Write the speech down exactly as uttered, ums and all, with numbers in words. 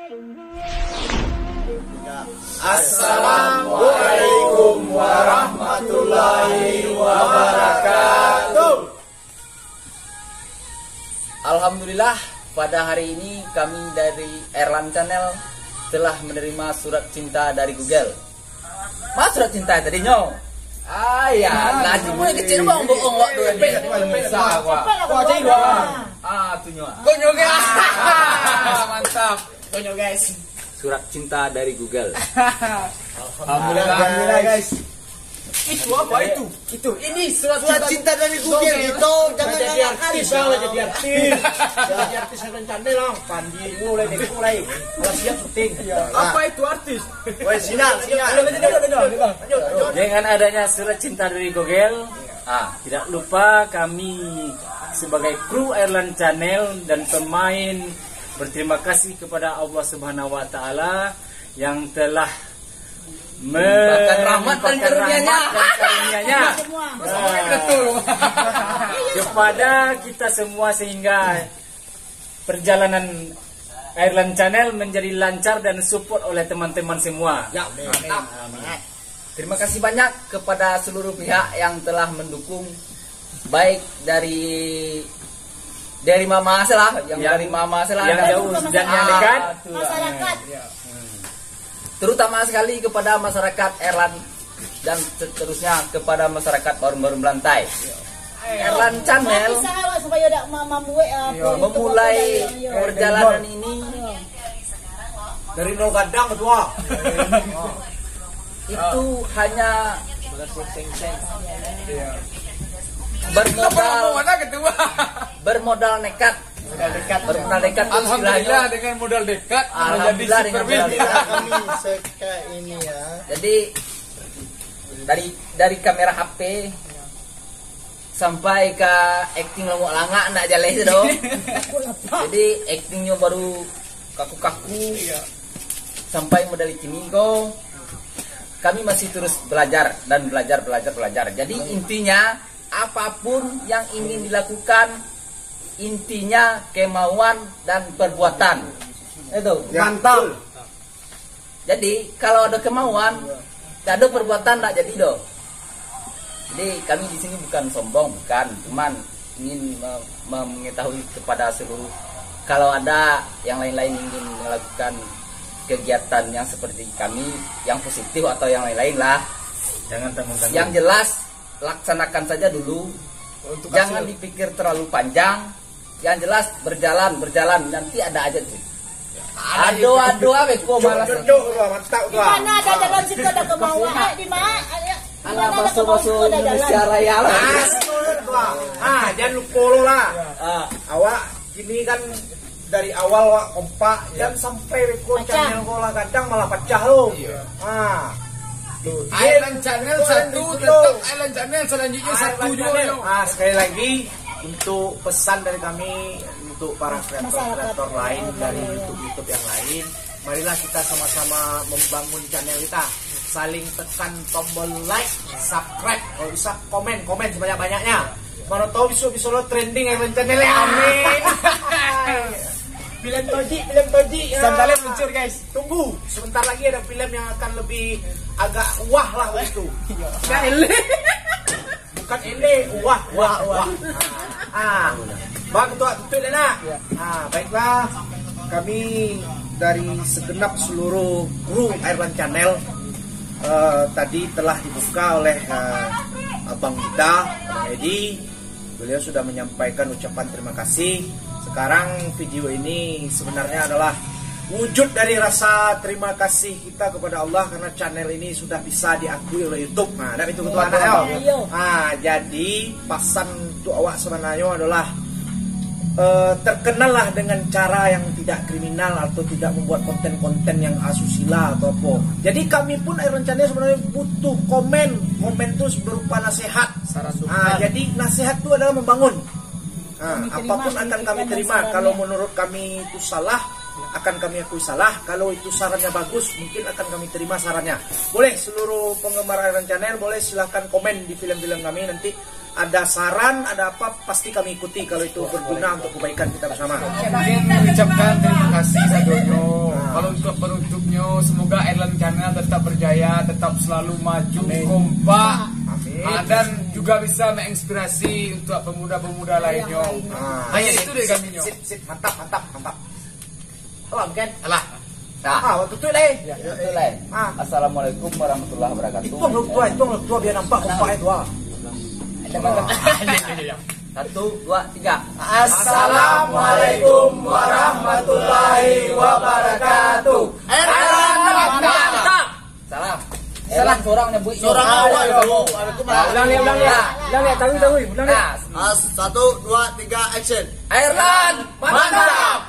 Assalamualaikum warahmatullahi wabarakatuh. Alhamdulillah, pada hari ini kami dari Erlan Channel telah menerima surat cinta dari Google. Mas, surat cinta tadi nyo. Ah, ya, nah, cuma kecil bang, bohong wak tu. Bisa, wak. Wah, jadi, wah. Ah, tu nyo. Kau nyo, guys. Ah, mantap. Kau nyo, guys. Surat cinta dari Google. Alhamdulillah, guys. Itu apa itu? Itu, ini surat cinta dari Google. Itu jangan jadi artis, lah, jadi artis. Jadi artis Erlan Channel lah. Pandi mulai deh, mulai. Kalau siap syuting. Apa itu artis? Woi, sinyal, sinyal. Dengan adanya surat cinta dari Google, ah, tidak lupa kami sebagai kru Erlan Channel dan pemain berterima kasih kepada Allah Subhanahu wa Ta'ala yang telah me- Limpahkan rahmat dan limpahkan karunia-Nya. Rahmat dan karunia-Nya. Semua. Ah. Betul. Kepada kita semua, sehingga perjalanan Erlan Channel menjadi lancar dan support oleh teman-teman semua. Ya, amin. Mantap. Amin. Terima kasih banyak kepada seluruh pihak yang telah mendukung, baik dari, dari mama salah, yang, yang dari mama salah, yang dan jauh dan yang dekat. Masyarakat. Ya. Terutama sekali kepada masyarakat Erlan dan seterusnya kepada masyarakat Barum-Barum Belantai. Erlan Channel memulai perjalanan ini dari nol gadang, ketua. Itu hanya bermodal, bermodal nekat. Bermodal nekat. Bermodal nekat tu istilahnya. Alhamdulillah, dengan modal dekat, alhamdulillah, dengan modal dekat. Kami sekat ini ya. Jadi dari, dari kamera H P sampai ka akting longok langak ndak jaleh tu doh. Jadi aktingnyo baru kaku-kaku. Iya. Sampai model kini ko kami masih terus belajar dan belajar, belajar, belajar. Jadi intinya apapun yang ingin dilakukan, intinya kemauan dan perbuatan. Itu. Ya, mantap. Betul. Jadi kalau ada kemauan, tak ada perbuatan tak jadi doh. Jadi kami di sini bukan sombong, bukan, cuman ingin me- mengetahui kepada seluruh, kalau ada yang lain-lain ingin melakukan kegiatan yang seperti kami, yang positif atau yang lain-lain lah. Jangan tanggung-tanggung. Yang jelas laksanakan saja dulu. Untuk jangan hasil. Dipikir terlalu panjang. Yang jelas berjalan, berjalan, nanti ada aja sih. Ado, ado, abe ko malas. Cuk, cuk, cuk, mantap tu. Di mana ada jalan situ ada kemauan. Eh, di mana? Ayo. Di mana ada kemauan situ ada jalan. Alah, baso-baso Indonesia Raya lah. Ah, betul tu, ah. Ah, jangan lupa lo lah. Ah. Awak kini kan dari awal awak kompak, ya. Dan sampai rekor pacah. Channel ko lah kadang malah pacah lo. Iya. Ah. Tuh. Erlan Channel satu, tetap Erlan Channel selanjutnya satu juga. Ah, sekali lagi, untuk pesan dari kami untuk para kreator-kreator lain dari YouTube-YouTube yang lain, marilah kita sama-sama membangun channel kita. Saling tekan tombol like, subscribe, kalau bisa komen, komen sebanyak-banyaknya. Mana tahu bisa-bisa lo trending Erlan Channel ya. Amin. Film Toji, film Toji. Ya. Santalnya muncul, guys. Tunggu, sebentar lagi ada film yang akan lebih agak wah lah itu. Bukan ele. Bukan ele, wah, wah, wah. Ah, bang, tuak tutup dah nak. Ya. Ah, baiklah, kami dari segenap seluruh kru Erlan Channel, eh, tadi telah dibuka oleh, eh, abang kita, Abang Edi. Beliau sudah menyampaikan ucapan terima kasih. Sekarang video ini sebenarnya adalah wujud dari rasa terima kasih kita kepada Allah karena channel ini sudah bisa diakui oleh YouTube. Nah, dah itu ketua anak yo. Iya. Ah, jadi pasan untuk awak sebenarnya adalah, eh, terkenallah dengan cara yang tidak kriminal atau tidak membuat konten-konten yang asusila atau apa. Jadi kami pun Erlan Channel sebenarnya butuh komen. Komen tu berupa nasihat. Saran. Ah, sukses. Jadi nasihat tu adalah membangun. Ah, kami terima, apapun akan kami terima. Kalau menurut kami itu salah, akan kami akui salah. Kalau itu sarannya bagus, mungkin akan kami terima sarannya. Boleh seluruh penggemar Erlan Channel, boleh silahkan komen di film-film kami nanti. Ada saran, ada apa, pasti kami ikuti kalau itu berguna untuk kebaikan kita bersama. Mungkin mengucapkan terima kasih sadonyo. Kalau untuk penutupnyo, semoga Airland Channel tetap berjaya, tetap selalu maju, kompak, dan juga bisa menginspirasi untuk pemuda-pemuda lainnya. Hanya itu dari kami nyo. Sip, sip, mantap, mantap, mantap. Alah, mungkin. Alah. Nah, Ah, waktu tu lah. betul lah. Ah. Assalamualaikum warahmatullahi wabarakatuh. Hitung lah tua, hitung lah tua biar nampak kompak itu ah. Satu, dua, tiga. Assalamualaikum warahmatullahi wabarakatuh. Salam. Salam seorang nyebuik. Seorang awal tu. Ulang ni, ulang ni. Ulang ni, tahu, tahu. Ulang ni. Nah, Ah, satu, dua, tiga, action. Airland, mantap.